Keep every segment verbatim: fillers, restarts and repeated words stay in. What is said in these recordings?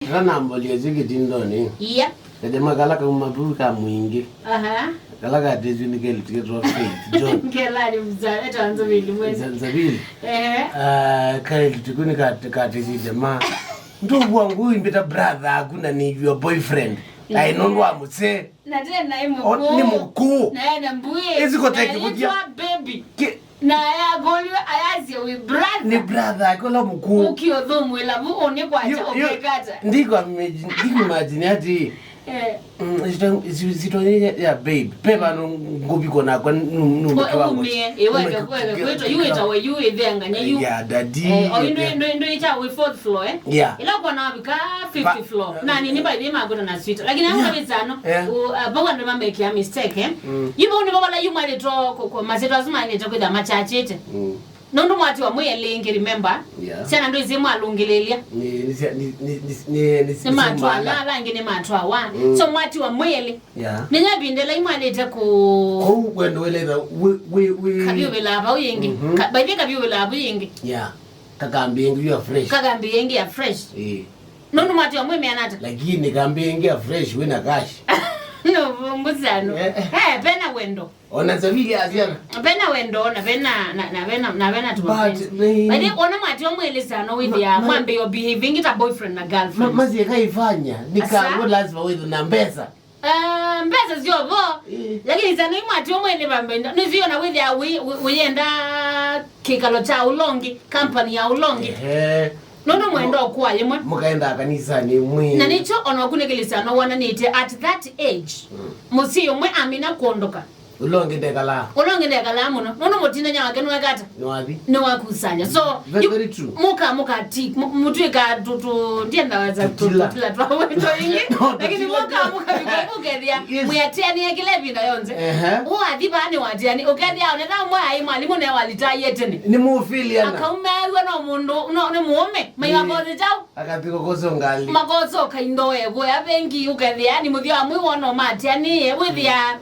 Kana nambolia zi kitindoni. Iya. Kajama kala kauma vu ka mwingi. Aha. Kala katethw'e nĩ keliti ketwa Faith John. Kelani mzee, eta nzo vili mwezi. Nza-, nza vili. Eh. Ah, keliti kuni kat-, katethw'e jama. Ndugu wangu imbita brother aku na ni your boyfriend. Ai nundu wa muse. Na tena nĩ O, nĩ mũkũũ. Mũkũũ. Na ena mbui. Ezi koteki Na kuthia. Anaitwa baby. Ki- Na ayagoliwe ayasye we brother. Ni brother ake ũla mũkũũ. Ukiũthũmwĩla vu ũnĩ kwacha Yu-, yu-, ũkekata. Ndiko imagine, ndiko imagine ati. Eh. Mm, zito, zi-, zito ya, ya babe. Babe ano ngubiko nakwa nu, nu Kwa mke wangu. Umie, iweke, weke kwitwa, yu itawe, yu ithenganya, yu. Ya daddy. Eh, o indu, indu, indu ita we fourth floor, eh? Yeah. Ila kwa na wabika fifth floor. Na nini by the way makwita na suite. Lakini hauna bizano. Yeah. U, uh, bawa ndo mamekea mistake, eh? Mm. Yu bau ni bala yu mwalito kwa, kwa mazetu azuma ni toko za machachete. Mm. Nundu mwati wa mwĩelĩ ĩngĩ, remember? Yeah. Syana ndũ izi mwalũngĩlĩlya. Ni, ni, ni, ni, ni, ni, ni, Nĩ matwawa, ala angĩ nĩ matwawa. Mm. So mwati wa mwĩelĩ. Yeah. Nĩnya ĩvinda ĩla imwalĩte ku Kũu wendo weleza, we, we, we. Kavyũvĩla vau yĩngĩ. Mhm. Ka-, by the way, kavyũvĩla vau yĩngĩ. Yeah. Kakambi ĩngĩ ya fresh. Kakambi ĩngĩ ya fresh. Eh. Nũndũ mwati wa mwĩmeana ata? Lakini kambi ĩngĩ ya fresh wĩna cash. No, mbusano. Eh. Eh, pena wendo. Ona zavili asiana. Pena wendo, na pena, na, na pena, na pena tu But mapenzi. They But then, ona mwati wa mwĩlĩ sana wĩthĩa, ma-, ma-, mwambe your behaving ta boyfriend na girlfriend. Ma-, mazieka ifanya, ni Asa? Kangu lazima wĩthe na mbesa. Ah, mbesa sio vo. Eh. Lakini sana imwati wa mwĩlĩ vambenda. Nĩ sio na wĩthĩa wi-, wi-, wĩyenda kĩkalo cha ũlongi, company ya ũlongi. Ehe. Nũndũ mwenda ũkũa yĩmwe. Mũkaenda kanisani mwĩ. Na nĩkyo ona ũkunĩkĩlĩsya no wonanĩtye at that age. Mm. Mũsyĩ ũmwe amina kũndũka. Ũla ũngĩ ndekalaa. Ũla ũngĩ ndekalaa mũno. Nũndũ mũtindanya wake nĩwekata. Nĩwathi. Nĩwakusanya. So, Ve-, you, very true. Mũka, mũka ti, mu-, mũtwĩka tu, tu, ndienda waza tu, Tutila. Tutila twa wendo ingi. No, Lakini tutila mũka, ndio. Mũka, mũka, mũkethia. Yes. Mwĩatiania kila ĩvinda yonthe. Ehe. Ũathi vaa nĩ watiani. Ũkethia onetha mwa ai mwalimu ne walitaie tene. Nĩ mũfiliana. Akaumeaw'a no mũndũ, no, nĩ mũũme. Mai Ĩĩ. Makoze chao. Akathi kũkosa ngali. Makosa ũkaindo evo ya vengi ũkethia, yani mũthia wa mwĩ wona ũmatianĩe, wĩthia. Ĩĩ.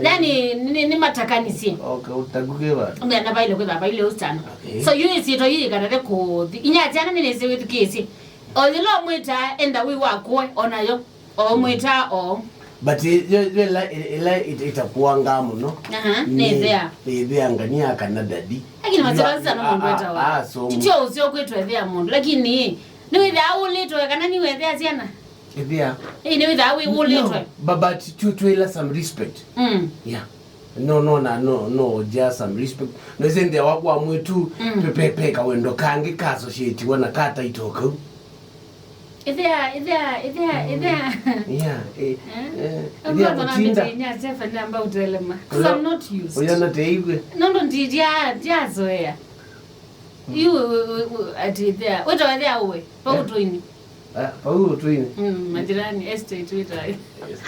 Yani, nĩ, nĩ matakanisye. Okay, utakuke va? Ũmea na vaile kwĩtha vaile ũsitano. Okay. So, yu ĩsyĩtwa yu ĩkatate kũthi. Inya atiana nĩ nĩsĩ wĩthukĩĩsye. O yĩla ũmwĩtaa, enda wĩ wakũe, onayo. O mwĩtaa o. But yo, yo ĩla, ĩla ĩt-, ĩtakuangaa mũno. Aha, nĩ nĩ ĩthea. Nĩ ĩthea ngania kana daddy. Lakini masira sana mũndũ etawa. Ah, so Titio ũsio kwĩtwa ĩthea mũndũ. Lakini, nĩ wĩthĩa ũlĩtwe kana nĩ wĩthĩa syana? Ĩthea. Ĩĩ, nĩ wĩthĩa wĩ ũlĩtwe. No, but, but tu, twĩla some respect. Mm. Yeah. No, no, na, no, no, just some respect. No, ĩsĩ nthĩa waku wa mwĩtu, Mm. pe, pe, pe kawendo kangĩ ka associate wa na ka title kau. Ĩthĩa, ĩthĩa, ĩthĩa, ĩthĩa. Yeah, eh, Eh? Eh, Ĩthĩa kũtinda. Nya Stefan namba ũtelema. 'Cause I'm not used. Ũyona teigwe. Nondo ndi, ndia, ndiazoea. Yu, we, we, we, ati ĩthĩa. Wĩtawa ĩthĩa ũwe. Pau Eh? Ũtũinĩ. Ah, pau Ũtũinĩ. Mm, majirani, estate wĩtawa. Yes.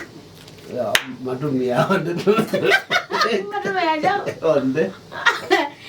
Yeah, matumia onde tu. Matumia jau. Onde.